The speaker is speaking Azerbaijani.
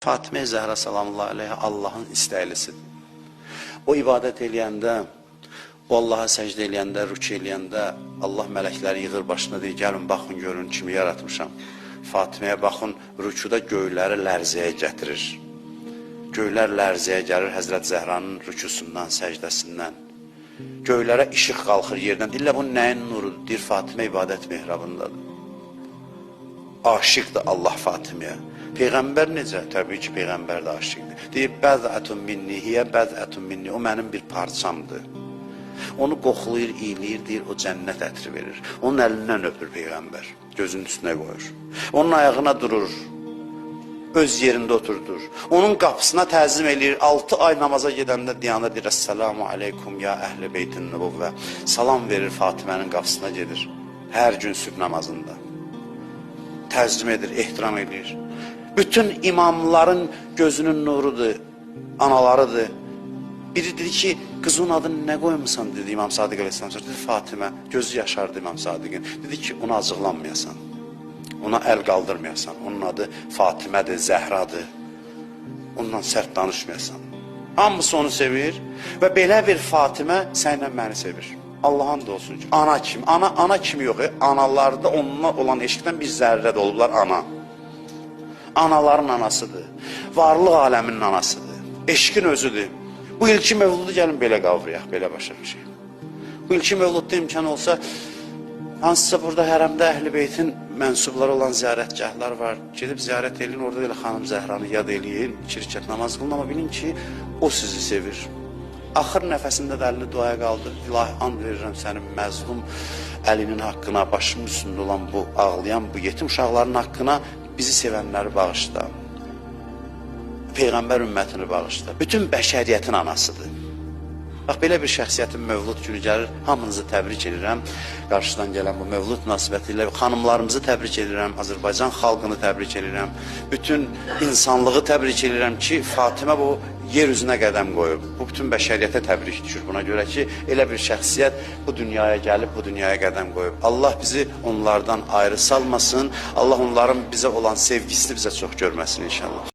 Fatimə Zəhra salamullah əleyhə Allahın istəklisidir. O ibadət eləyəndə, o Allaha səcdə eləyəndə, rükü eləyəndə Allah mələkləri yığır başına, deyir, gəlin baxın görün kimi yaratmışam. Fatiməyə baxın, rükuda göyləri lərzəyə gətirir. Göylər lərzəyə gəlir Həzrət Zəhranın rükusundan, səcdəsindən. Göylərə işıq qalxır yerdən. Deyirlər, bu nəyin nurudur? Deyir, Fatimə ibadət mehrabındadır. Aşiqdir Allah Fatiməyə. Peyğəmbər necə? Təbii ki, Peyğəmbər də aşiqdir. Deyir, bəzətun minni, hiyə bəzətun minni. O mənim bir parçamdır. Onu qoxlayır, iyləyir, deyir, o cənnət ətri verir. Onun əlindən öpür Peyğəmbər, gözünün üstünə qoyur. Onun ayağına durur, öz yerində oturdur. Onun qapısına təzim eləyir. 6 ay namaza gedəndə deyəndə deyir, Əssəlamu aleykum ya əhli beytin nübüvvə. Salam verir, Fatimənin qapısına gedir. Hər gün sübh namazında. Təzim edir, ehtiram eləyir. Bütün imamların gözünün nurudur, analarıdır. Biri dedi ki, qızın adını nə qoymusan, dedi İmam Sadiq əleyhissalam. Dedi Fatimə, gözü yaşardı İmam Sadiqin. Dedi ki, ona acıqlanmayasan, ona əl qaldırmayasan. Onun adı Fatimədir, Zəhradır. Ondan sərt danışmayasan. Hamısı onu sevir və belə bir Fatimə sənlə məni sevir. Allahın da olsun ki, ana kimi, ana kimi yox, analarda onunla olan eşqdən bir zərrə də olublar ana. Anaların anasıdır. Varlıq aləminin anasıdır. Eşqin özüdür. Bu ilki mövludu gəlin belə qavrayaq, belə başa düşək. Bu ilki mövludda imkan olsa, hansısa burada hərəmdə Əhl-i Beytin mənsubları olan ziyarətgahlar var. Gedib ziyarət eləyin, orada elə xanım Zəhranı yad eləyin, 2 rükət namaz qılın, amma bilin ki, o sizi sevir. Axır nəfəsində də əlini duaya qaldır. İlahi, and verirəm sənin məzlum əlinin haqqına, başımın üstündə olan bu ağlayan, bu yetim uşaqların haqqına bizi sevənləri bağışla. Peyğəmbər ümmətini bağışla. Bütün bəşəriyyətin anasıdır. Bax, belə bir şəxsiyyətin mövlud günü gəlir. Hamınızı təbrik edirəm. Qarşıdan gələn bu mövlud münasibəti ilə xanımlarımızı təbrik edirəm. Azərbaycan xalqını təbrik edirəm. Bütün insanlığı təbrik edirəm ki, Fatimə bu yer üzünə qədəm qoyub. Bu bütün bəşəriyyətə təbrik düşür buna görə ki, elə bir şəxsiyyət bu dünyaya gəlib, bu dünyaya qədəm qoyub. Allah bizi onlardan ayrı salmasın. Allah onların bizə olan sevgisini bizə çox görməsin inşallah.